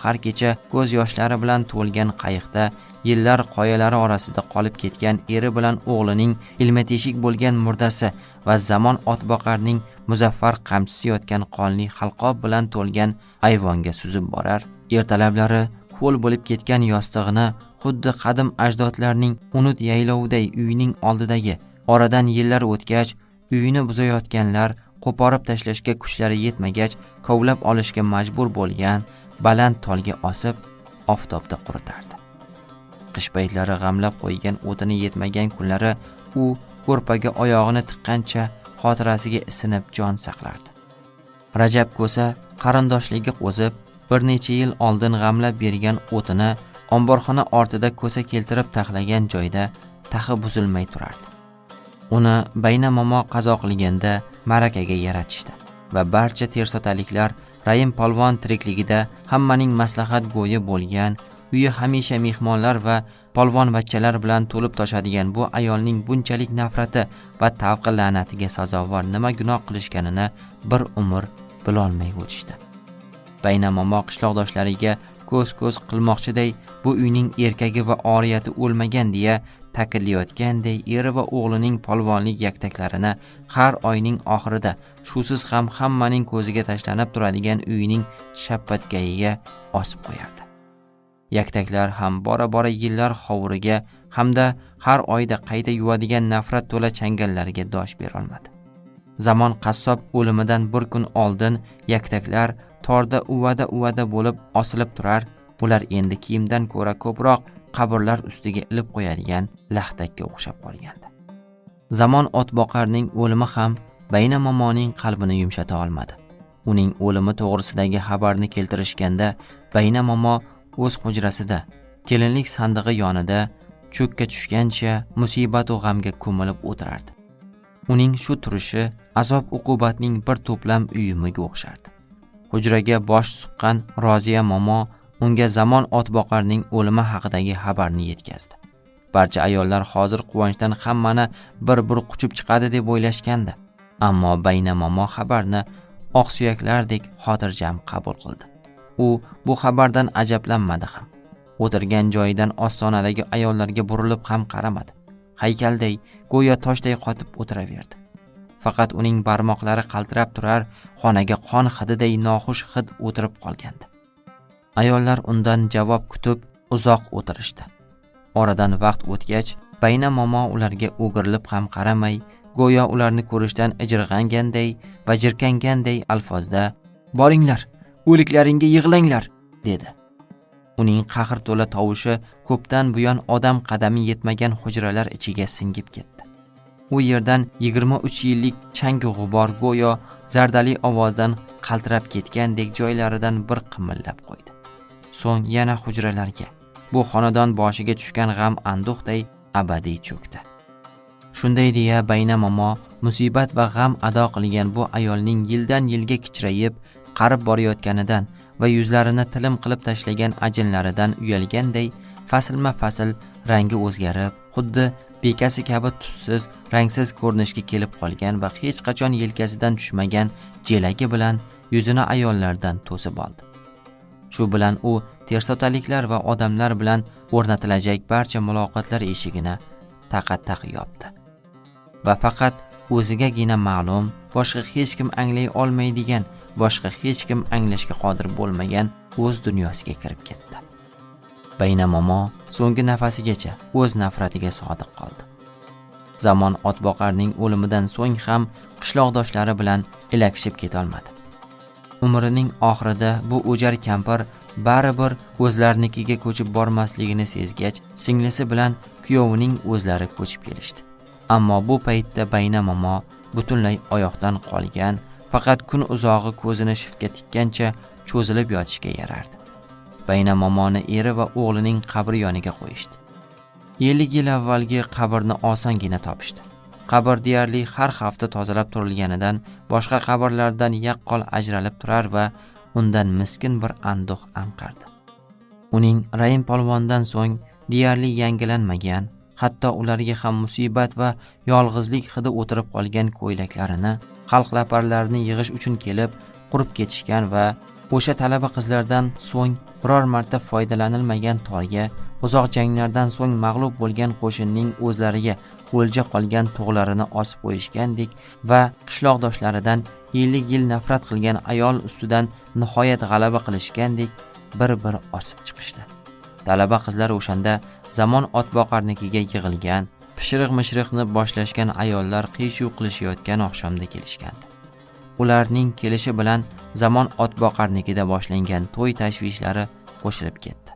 Har kecha ko'z yoshlari bilan to'lgan qayiqda yillar qoyalari orasida qolib ketgan eri bilan o'g'lining ilma teshik bo'lgan murdasi va Zamon otboqarning muzaffar qamchisi yotgan qonli halqob bilan to'lgan ayvonga suzib borar. Ertalablari ho'l bo'lib ketgan yostig'ini xuddi qadim ajdodlarning unut yayloviday uyining oldidagi, oradan yillar o'tgach uyini buzayotganlar qo'porib tashlashga kuchlari yetmagach kovlab olishga majbur bo'lgan baland tolga osib oftobda quritardi. Qish paytlari g'amlab qo'ygan o'tini yetmagan kunlari u ko'rpaga oyog'ini tiqqancha xotirasiga isinib jon saqlardi. Rajab ko'sa qarindoshligi qo'zib bir necha yil oldin g'amlab bergan o'tini omborxona ortida ko'sa keltirib taxlagan joyda taxi buzilmay turardi. Uni Bayna momo qazo qilganda ma'rakaga yaratishdi va barcha tersotaliklar Rahim polvon tirikligida hammaning maslahat go'yi bo'lgan, uyi hamisha mehmonlar va polvonbachchalar bilan to'lib toshadigan bu ayolning bunchalik nafrati va tavqi la'natiga sazovor nima gunoh qilishganini bir umr bilolmay o'tishdi. Bayna momo qishloqdoshlariga ko'z-ko'z qilmoqchiday bu uyning erkagi va oriyati o'lmagan deya ta'kidlayotganday eri va o'g'lining polvonlik yaktaklarini har oyning oxirida shusiz ham hammaning ko'ziga tashlanib turadigan uyining shappatgayiga osib qo'yardi. Yaktaklar ham bora-bora yillar hovuriga hamda har oyda qayta yuvadigan nafrat to'la changallarga dosh bera olmadi. Zamon qassob o'limidan bir kun oldin yaktaklar torda uvada-uvada bo'lib osilib turar, ular endi kiyimdan ko'ra ko'proq qabrlar ustiga ilib qo'yadigan laxtakka o'xshab qolgandi. Zamon otboqarning o'limi ham Bayna momoning qalbini yumshata olmadi. Uning o'limi to'g'risidagi xabarni keltirishganda Bayna momo o'z hujrasida kelinlik sandig'i yonida cho'kka tushgancha musibat va g'amga ko'milib o'tirardi. Uning shu turishi azob uqubatning bir to'plam uyumiga o'xshardi. Hujraga bosh suqqan Roziya momo unga Zamon otboqarning o'limi haqidagi xabarni yetkazdi. Barcha ayollar hozir quvonchdan hammani bir-bir quchib chiqadi deb o'ylashgandi. Ammo Bayna momo xabarni oqsuyaklardek xotirjam qabul qildi. U bu xabardan ajablanmadi ham. O'tirgan joyidan ostonadagi ayollarga burilib ham qaramadi. Haykalday, go'yo toshday qotib o'tiraverdi. Faqat uning barmoqlari qaltirab turar, xonaga qon hididay noxush hid o'tirib qolgandi. Ayollar undan javob kutib uzoq o'tirishdi. Oradan vaqt o'tgach, Bayna momo ularga o'girilib ham qaramay, go'yo ularni ko'rishdan ijirg'anganday va jirkanganday alfozda: "Boringlar, o'liklaringga yig'langlar", dedi. Uning qahr to'la tovushi ko'pdan buyon odam qadami yetmagan hujralar ichiga singib ketdi. U yerdan 23 yillik chang g'ubor go'yo zardali ovozdan qaltirab ketgandek joylaridan bir qimillab qo'ydi. So'ng yana hujralarga, bu xonadon boshiga tushgan g'am anduhday abadiy cho'kdi. Shunday deya Bayna momo musibat va g'am ado qilgan bu ayolning yildan yilga kichrayib, qarib borayotganidan va yuzlarini tilim qilib tashlagan ajinlaridan uyalganday faslma-fasl rangi o'zgarib, xuddi bekasi kabi tussiz, rangsiz ko'rinishga kelib qolgan va hech qachon yelkasidan tushmagan jelagi bilan yuzini ayollardan to'sib oldi. Shu bilan u tersotaliklar va odamlar bilan o'rnatilajak barcha muloqotlar eshigini taqa-taq yopdi. Va faqat o'zigagina ma'lum, boshqa hech kim anglay olmaydigan, boshqa hech kim anglashga qodir bo'lmagan o'z dunyosiga kirib ketdi. Bayna momo so'nggi nafasigacha o'z nafratiga sodiq qoldi. Zamon otboqarning o'limidan so'ng ham qishloqdoshlari bilan ilakishib ketolmadi. Umrining oxirida bu o'jar kampir baribir o'zlarinikiga ko'chib bormasligini sezgach, singlisi bilan kuyovining o'zlari ko'chib kelishdi. Ammo bu paytda Bayna momo butunlay oyoqdan qolgan, faqat kun uzog'i ko'zini shiftga tikkancha cho'zilib yotishga yarardi. Bayna momoni eri va o'g'lining qabri yoniga qo'yishdi. 50 yil avvalgi qabrni osongina topishdi. Qabr deyarli har hafta tozalab turilganidan boshqa qabrlardan yaqqol ajralib turar va undan miskin bir anduh anqardi. Uning Rahim polvondan so'ng deyarli yangilanmagan, hatto ularga ham musibat va yolg'izlik hidi o'tirib qolgan ko'ylaklarini xalq laparlarini yig'ish uchun kelib qurib ketishgan va O'sha talaba qizlardan so'ng biror marta foydalanilmagan tolga, uzoq janglardan so'ng mag'lub bo'lgan qo'shinning o'zlariga o'lja qolgan tug'larini osib qo'yishgandek va qishloqdoshlaridan 50 yil nafrat qilgan ayol ustidan nihoyat g'alaba qilishgandek bir-bir osib chiqishdi. Talaba qizlar o'shanda Zamon otboqarnikiga yig'ilgan, pishiriq-mishiriqni boshlashgan ayollar qiyshuv qilishayotgan oqshomda kelishgandi. Ularning kelishi bilan Zamon otboqarnikida boshlangan to'y tashvishlari qo'shilib ketdi.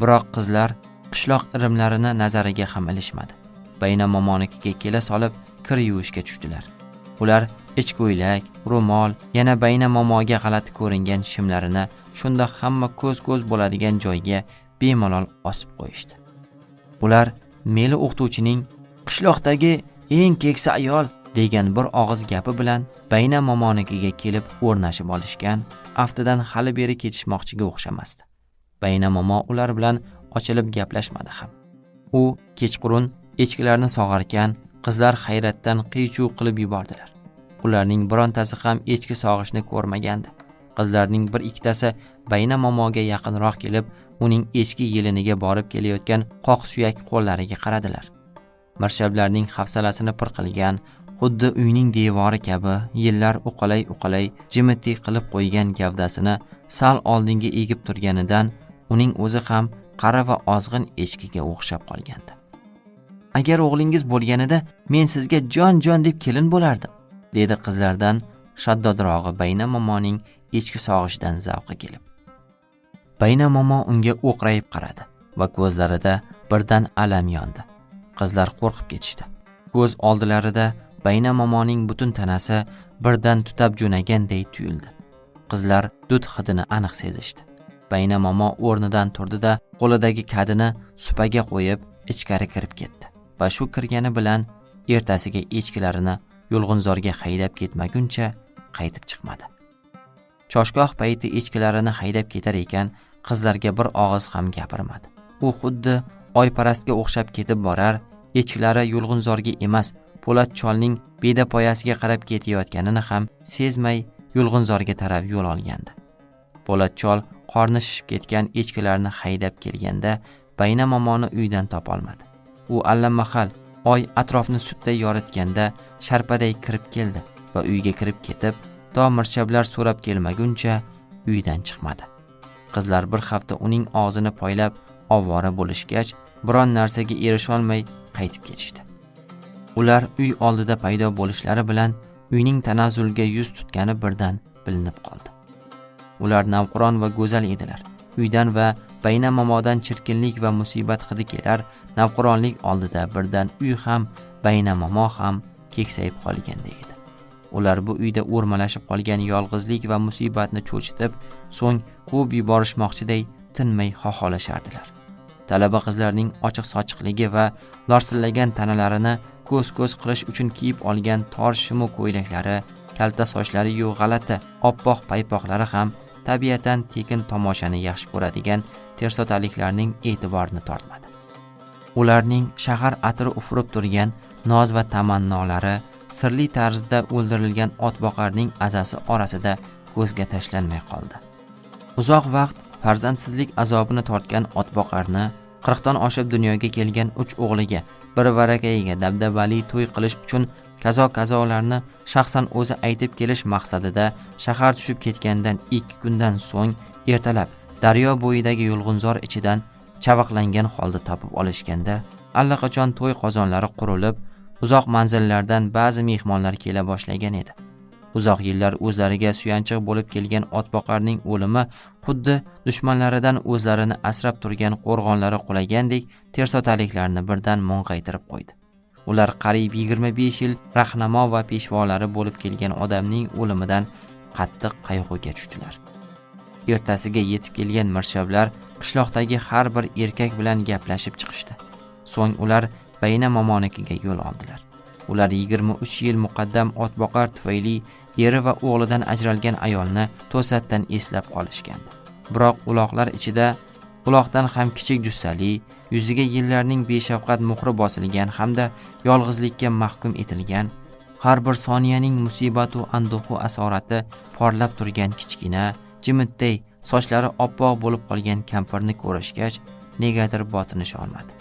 Biroq qizlar qishloq irimlarini nazariga ham ilishmadi. Bayna momonikiga kela solib kir yuvishga tushdilar. Ular ich ko'ylak, ro'mol, yana Bayna momoga g'alati ko'ringan shimlarini shunda hamma ko'z-ko'z bo'ladigan joyga bemalol osib qo'yishdi. Ular Meli o'qituvchining qishloqdagi eng keksa ayol degan bir og'iz gapi bilan Bayna momonikiga kelib o'rnashib olishgan, aftidan hali beri ketishmoqchiga o'xshamasdi. Bayna momo ular bilan ochilib gaplashmadi ham. U kechqurun echkilarni sog'arkan, qizlar hayratdan qiy-chuv qilib yubordilar. Ularning birontasi ham echki sog'ishni ko'rmagandi. Qizlarning bir ikkitasi Bayna momoga yaqinroq kelib, uning echki yeliniga borib kelayotgan qoq suyak qo'llariga qaradilar. Mirshablarning hafsalasini pir qilgan, xuddi uyning devori kabi yillar uqalay-uqalay jimitdek qilib qo'ygan gavdasini sal oldinga egib turganidan uning o'zi ham qara va ozg'in echkiga o'xshab qolgandi. Agar o'g'lingiz bo'lganida men sizga jon-jon deb kelin bo'lardim, dedi qizlardan shaddodrog'i Bayna momoning echki sog'ishidan zavqi kelib. Bayna momo unga o'qrayib qaradi va ko'zlarida birdan alam yondi. Qizlar qo'rqib ketishdi. Ko'z oldilarida Bayna momoning butun tanasi birdan tutab jo'naganday tuyuldi. Qizlar dud hidini aniq sezishdi. Bayna momo o'rnidan turdi-da, qo'lidagi kadini supaga qo'yib ichkari kirib ketdi va shu kirgani bilan ertasiga echkilarini yo'lg'unzorga haydab ketmaguncha qaytib chiqmadi. Choshgoh payti echkilarini haydab ketar ekan, qizlarga bir og'iz ham gapirmadi. U xuddi oyparastga o'xshab ketib borar, echkilari yo'lg'unzorga emas, Po'lat cholning bedapoyasiga qarab ketayotganini ham sezmay yo'lg'unzorga taraf yo'l olgandi. Po'lat chol qorni shishib ketgan echkilarni haydab kelganda Bayna momoni uydan topolmadi. U allamahal oy atrofni sutday yoritganda sharpaday kirib keldi va uyga kirib ketib, to mirshablar so'rab kelmaguncha uydan chiqmadi. Qizlar bir hafta uning og'zini poylab ovora bo'lishgach, biron narsaga erisholmay qaytib ketishdi. Ular uy oldida paydo bo'lishlari bilan uyning tanazzulga yuz tutgani birdan bilinib qoldi. Ular navqiron va go'zal edilar. Uydan va Bayna momodan chirkinlik va musibat hidi kelar, navqironlik oldida birdan uy ham, Bayna momo ham keksayib qolganday edi. Ular bu uyda o'rmalashib qolgan yolg'izlik va musibatni cho'chitib, so'ng quvib yuborishmoqchiday tinmay xoholashardilar. Talaba qizlarning ochiq-sochiqligi va lorsillagan tanalarini ko'z-ko'z qilish uchun kiyib olgan tor shimu ko'ylaklari, kalta sochlari-yu g'alati oppoq paypoqlari ham tabiatan tekin tomoshani yaxshi ko'radigan tersotaliklarning e'tiborini tortmadi. Ularning shahar atri ufurib turgan noz va tamannolari sirli tarzda o'ldirilgan otboqarning azasi orasida ko'zga tashlanmay qoldi. Uzoq vaqt farzandsizlik azobini tortgan otboqarni 40 dan oshib dunyoga kelgan 3 o'g'liga, bir varakayiga dabdabali to'y qilish uchun kazo-kazolarni shaxsan o'zi aytib kelish maqsadida shahar tushib ketgandan 2 kundan so'ng ertalab daryo bo'yidagi yo'lg'unzor ichidan chavaqlangan holda topib olishganda allaqachon to'y qozonlari qurilib, uzoq manzillardan ba'zi mehmonlar kela boshlagan edi. Uzoq yillar o'zlariga suyanchiq bo'lib kelgan otboqarning o'limi xuddi dushmanlaridan o'zlarini asrab turgan qo'rg'onlari qulagandek tersotaliklarni birdan mung'aytirib qo'ydi. Ular qariyb 25 yil rahnamo va peshvolari bo'lib kelgan odamning o'limidan qattiq qayg'uga tushdilar. Ertasiga yetib kelgan mirshablar qishloqdagi har bir erkak bilan gaplashib chiqishdi. So'ng ular Bayna momonikiga yo'l oldilar. Ular 23 yil muqaddam otboqar tufayli eri va o'g'lidan ajralgan ayolni to'satdan eslab qolishgandi. Biroq uloqlar ichida uloqdan ham kichik jussali, yuziga yillarning beshafqat muhri bosilgan hamda yolg'izlikka mahkum etilgan, har bir soniyaning musibatu anduhu asorati porlab turgan kichkina, jimitday, sochlari oppoq bo'lib qolgan kampirni ko'rishgach, negadir botinisha olmadi.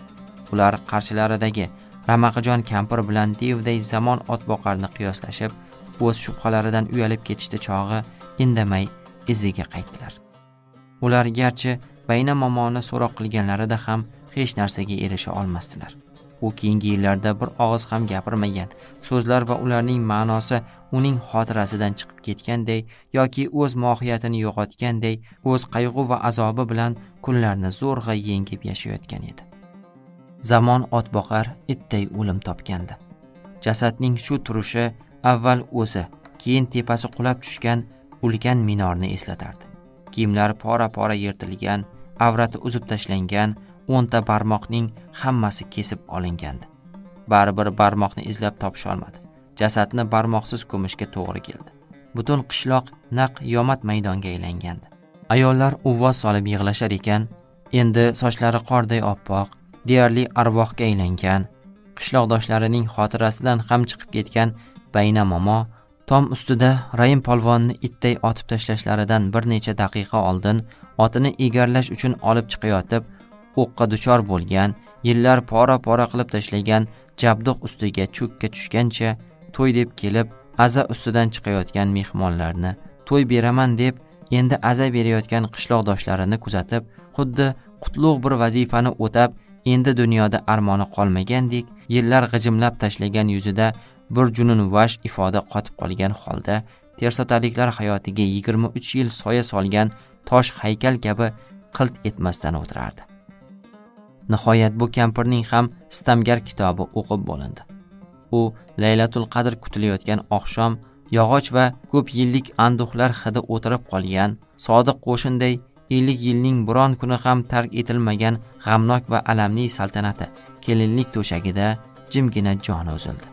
Ular qarshilaridagi Ramaqijon kampir bilan devday Zamon otboqarni qiyoslashib, o'z shubhalaridan uyalib ketishdi chog'i indamay iziga qaytdilar. Ular garchi Bayna momoni so'roq qilganlarida ham hech narsaga erisha olmasdilar. U keyingi yillarda bir og'iz ham gapirmagan, so'zlar va ularning ma'nosi uning xotirasidan chiqib ketganday yoki o'z mohiyatini yo'qotganday, o'z qayg'u va azobi bilan kunlarni zo'rg'a yengib yashayotgan edi. Zamon otboqar itday o'lim topgandi. Jasadning shu turishi avval o'zi, keyin tepasi qulab tushgan ulkan minorni eslatardi. Kiyimlari pora-pora yirtilgan, avrati uzib tashlangan, 10 ta barmoqning hammasi kesib olingandi. Baribir barmoqni izlab topisha olmadi. Jasadni barmoqsiz ko'mishga to'g'ri keldi. Butun qishloq naq yomat maydonga aylangandi. Ayollar uvvos solib yig'lashar ekan, endi sochlari qorday oppoq, deyarli arvohga aylangan, qishloqdoshlarining xotirasidan ham chiqib ketgan Bayna momo tom ustida Rahim polvonni itday otib tashlashlaridan bir necha daqiqa oldin otini egarlash uchun olib chiqayotib o'qqa duchor bo'lgan, yillar pora-pora qilib tashlagan jabduq ustiga cho'kka tushgancha to'y deb kelib aza ustidan chiqayotgan mehmonlarni, to'y beraman deb endi aza berayotgan qishloqdoshlarini kuzatib, xuddi qutlug' bir vazifani o'tab, endi dunyoda armoni qolmagandek, yillar g'ijimlab tashlagan yuzida bir jununvash ifoda qotib qolgan holda tersotaliklar hayotiga 23 yil soya solgan tosh haykal kabi qilt etmasdan o'tirardi. Nihoyat bu kampirning ham sitamgar kitobi o'qib bo'lindi. U Laylatul Qadr kutilayotgan oqshom yog'och va ko'p yillik anduhlar hidi o'tirib qolgan, sodiq qo'shinday 50 yilning biron kuni ham tark etilmagan g'amnok va alamli saltanati kelinlik to'shagida jimgina joni uzildi.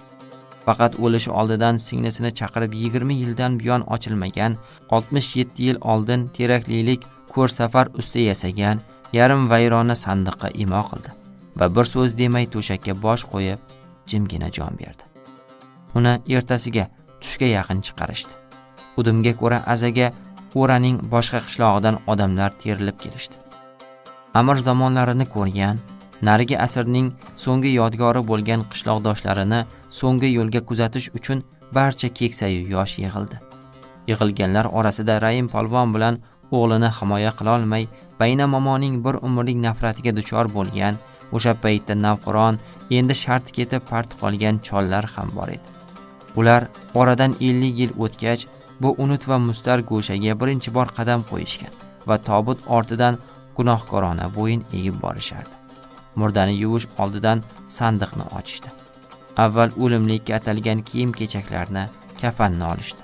Faqat o'lishi oldidan singlisini chaqirib 20 yildan buyon ochilmagan, 67 yil oldin teraklilik ko'rsafar usti yasagan yarim vayrona sandiqqa imo qildi va bir so'z demay to'shakka bosh qo'yib jimgina jon berdi. Uni ertasiga tushga yaqin chiqarishdi. Udumga ko'ra azaga O'raning boshqa qishlog'idan odamlar terilib kelishdi. Amir zamonlarini ko'rgan, narigi asrning so'nggi yodgori bo'lgan qishloqdoshlarini so'nggi yo'lga kuzatish uchun barcha keksayu yosh yig'ildi. Yig'ilganlar orasida Rahim polvon bilan o'g'lini himoya qila olmay, Bayna momoning bir umrlik nafratiga duchor bo'lgan, o'sha paytda navqiron, endi sharti ketib parti qolgan chollar ham bor edi. Ular oradan 50 yil o'tgach, bu unut va mustar go'shaga birinchi bor qadam qo'yishgan va tobut ortidan gunohkorona bo'yin egib borishardi. Murdani yuvish oldidan sandiqni ochishdi. Avval o'limlikka atalgan kiyim-kechaklarni, kafanni olishdi.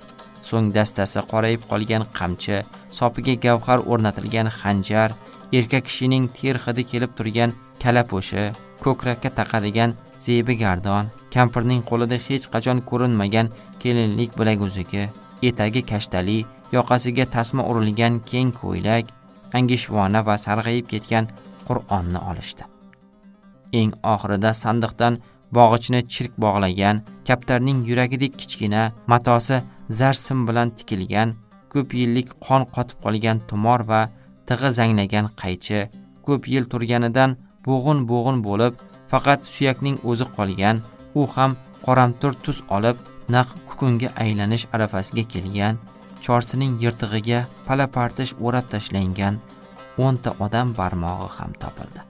So'ng dastasi qorayib qolgan qamchi, sopiga gavhar o'rnatilgan xanjar, erkak kishining ter hidi kelib turgan kalapo'shi, ko'krakka taqadigan zebi gardon, kampirning qo'lida hech qachon ko'rinmagan kelinlik bilaguzugi, etagi kashtali, yoqasiga tasma urilgan keng ko'ylak, angishvona va sarg'ayib ketgan Qur'onni olishdi. Eng oxirida sandiqdan bog'ichni chirk bog'lagan, kaptarning yuragidek kichkina, matosi zar sim bilan tikilgan, ko'p yillik qon qotib qolgan tumor va tig'i zanglagan qaychi, ko'p yil turganidan bo'g'in-bo'g'in bo'lib, faqat suyakning o'zi qolgan, u ham qoramtir tus olib, naq kukunga aylanish arafasiga kelgan, chorsining yirtig'iga pala-partish o'rab tashlangan 10 ta odam barmog'i ham topildi.